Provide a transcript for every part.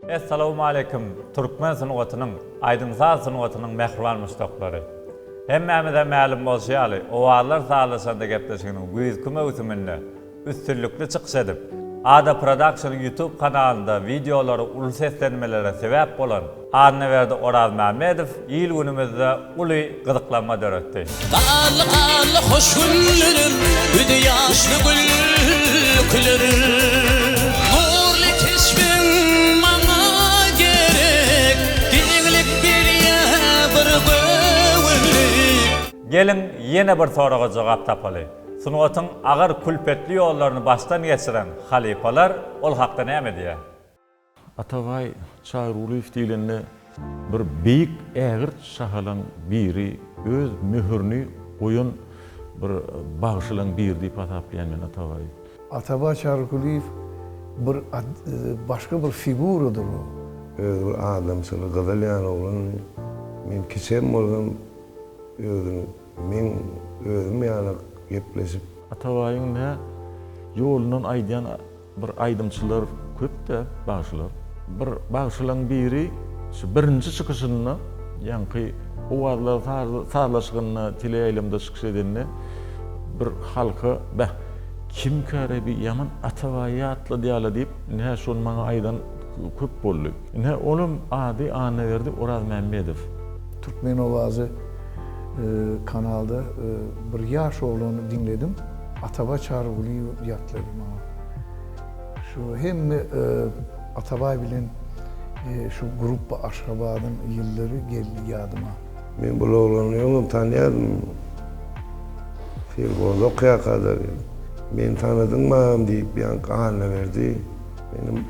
Essalawmaleýkim türkmen sungatynyň, aýdym-saz sungatynyň mähriban muşdaklary! Hemmämize mälim bolşy ýaly, Owazlar sazlaşanda gepleşiginiň güýzki möwsüminde üstünlikli çykyş edip, Ada Production-yň YouTube kanalynda wideolary uly seslenmelere sebäp bolan Annaberdi Orazmämmedow il-günümizde uly gyzyklanma döretdi. Garly-garly hoş günlerim, Gözi ýaşly gülküler. Nurly keşbiň maňa gerek, Giňlik berýär bir göwünlik. Geliň, ýene bir soraga jogap tapaly. Sungatyň agyr külpetli ýollaryny başdan geçiren halypalar ol hakda näme diýýär? Atabaý Çarygulyýew diýlende bir beýik ägirt şahalaň biri, öz möhürini goýan bir bagşylaň biri diýip hasaplaýan men Atabaýy. Atabaý Çarygulyýew bir başga bir figuradyr o. Özi bir adamçyly gyzyl ýaly oglandy. Men kiçem bolsam özüni meň özüm ýaly gepleşip. Atabaýyň nä ýolundan aýdýan Bir aýdymçylar köp-dä, bagşylar. Bir bagşylaň biri şu birinji çykyşynda, ýaňky owazlar sazlaşygynda teleýaýlymda çykyş edende bir halka Beh, kimkä-re bi ýaman Atabaýy ýatladýa-la diýip, ine şony maňa aýdan köp boldy. Ine olam ady Annaberdi Orazmämmedow. Türkmen owazy kanalda bir ýaş oglany diňledim. Atabaý Çarygulyýew ýatlady maňa. Şu hemme Atabaý bilen şu gruppa Aşgabadyň ýyllary geldi ýadyma. Men bul oglany öňem tanýardym. Selhozda okaýarka-da meni tanadyňmy agam diýip ýaňky Annaberdi. Menem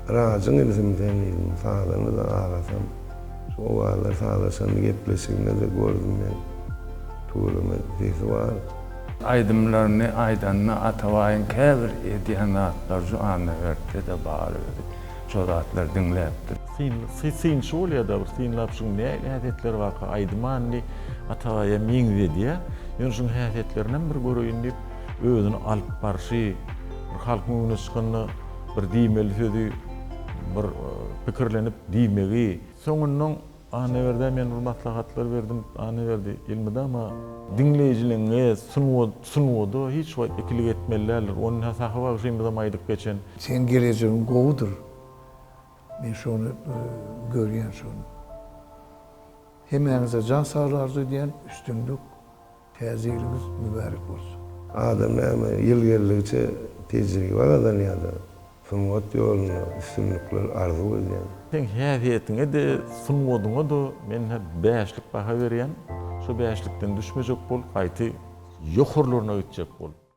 Rajyň inisimi sen diýdim. Sazanda-da agasam. Şu owazlar sazlaşanda gepleşiginde-de gördüm men. Tüweleme sesi bar. Aýdymlaryny aýdanda Atabaýyň käbir edýän zatlary şu Annaberdide-de bar özi. Şo zatlary diňläpdir. Synçy bolýada bir synlap şuň nähili häsiýetleri barka aýdyma indi Atabaýa meňzedýä. Ýöne şuň häsiýetlerinem bir göreýin diýip özüni alyp barşy, bir halkyň öňüne çykanda bir diýmeli sözi bir pikirlenip diýmegi. Soňundan Annaberdä men bir maslahatlar berdim. Annaberdi, elmydama diňleýjiligiňe, sungat, sungada hiç wagt ikilik etmeli däldir. Ony hä Sahy bagşymyzam aýdyp geçen. Seň gelejegiň gowudyr. Men şony görýän şony. Hemmäňize jan saglyk arzuw edýän, üstünlik. Täze ýylyňyz mübärek bolsun! Adam näme, ýyl geldigiçe tejribe gazanýar-da, sungat ýolunda üstünlikler arzuw edýän. Seň häsiýetiňe-de, sungatyňa-da men-hä bäşlik baha berýän. Şo bäşlikden düşmejek bol, gaýty ýokarlaryna gitjek bol.